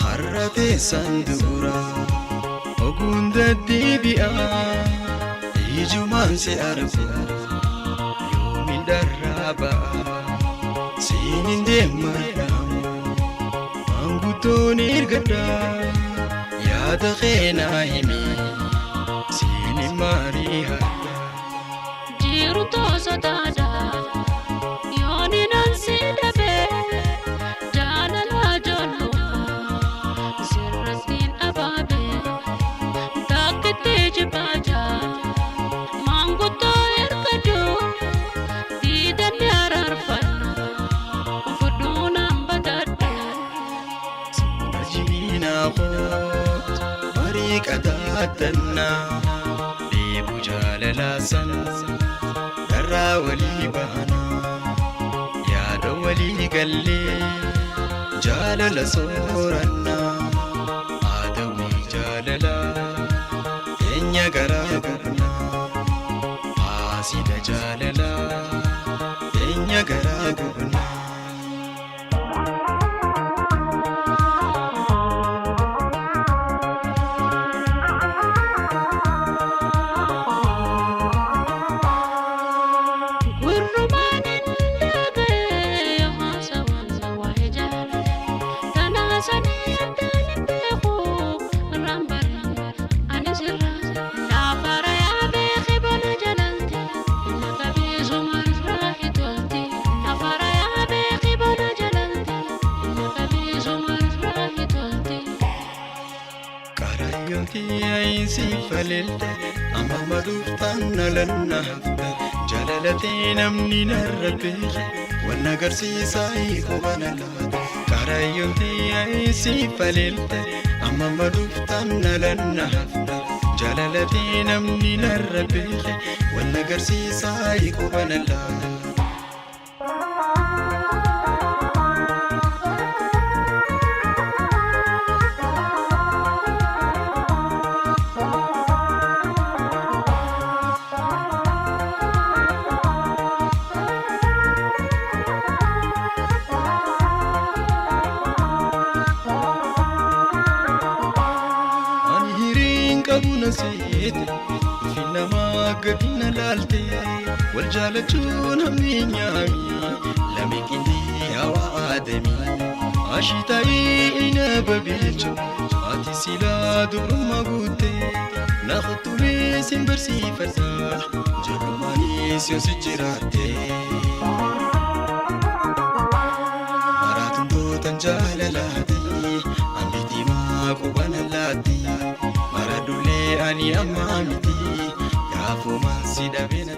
Har'a teessan dura oguun deddeebi'a, ijumaan si argu yoomiin dharraa ba'a. Siin hin deemadhaamu maanguddoon ergadha, yaada keenaa himi siin hin maarii hadha. Jiru toosotaadha yooni nan si dhabe, jaalala ijoollummaa sirrattiin abaabe, takkitti jibaaja maanguddoo ergadhu, diidanni araarfanna fudhuu nan badadhu. Jiinaa koot marii qadaadannaa, dheebuu jaalalaa san dharraa walii baanaa, yaada walii gallee jaalala soorannaa, haadawii jaalalaa teenya garaa gubnaa, haasida jaalalaa teenya garaa gubnaa. Gurrumaan hin dhaga'e haasawaan waa'ee jaalala tanaa sanii addaan hin beeku, irraan bare ani sirra laafara yaabee kibana jalalte inni qabeessuma irraa hitolti, laafara yaabee kibana jalalte inni qabeessuma irraa hitolti. Qarayyooti ayinsii faleelte, amma maduuftaan nalanna hafte, jaalalatee namni narra beeke wanna agarsiisaa qubana laata. Qarayyooti ayinsii faleelte, amma maduuftaan nalanna hafte, jaalalatee namni narra beeke wanna agarsiisaa qubana laata. Ani hiriin qabu na seete, fi namaa gadi na laalte, wal jaalachuun hammi nyaami lame qindii hawaa aadami ashitaayii ina babeechu, ati silaa dubrummaa guutte na kuttumee sin barsiifadha, ijoollumaanis yoo si jiraatte. Maraatumtootan jaalalaati ambitiimaa qubana laatti, mara dullee ani ammaa miti gaafumaan si dhabe na.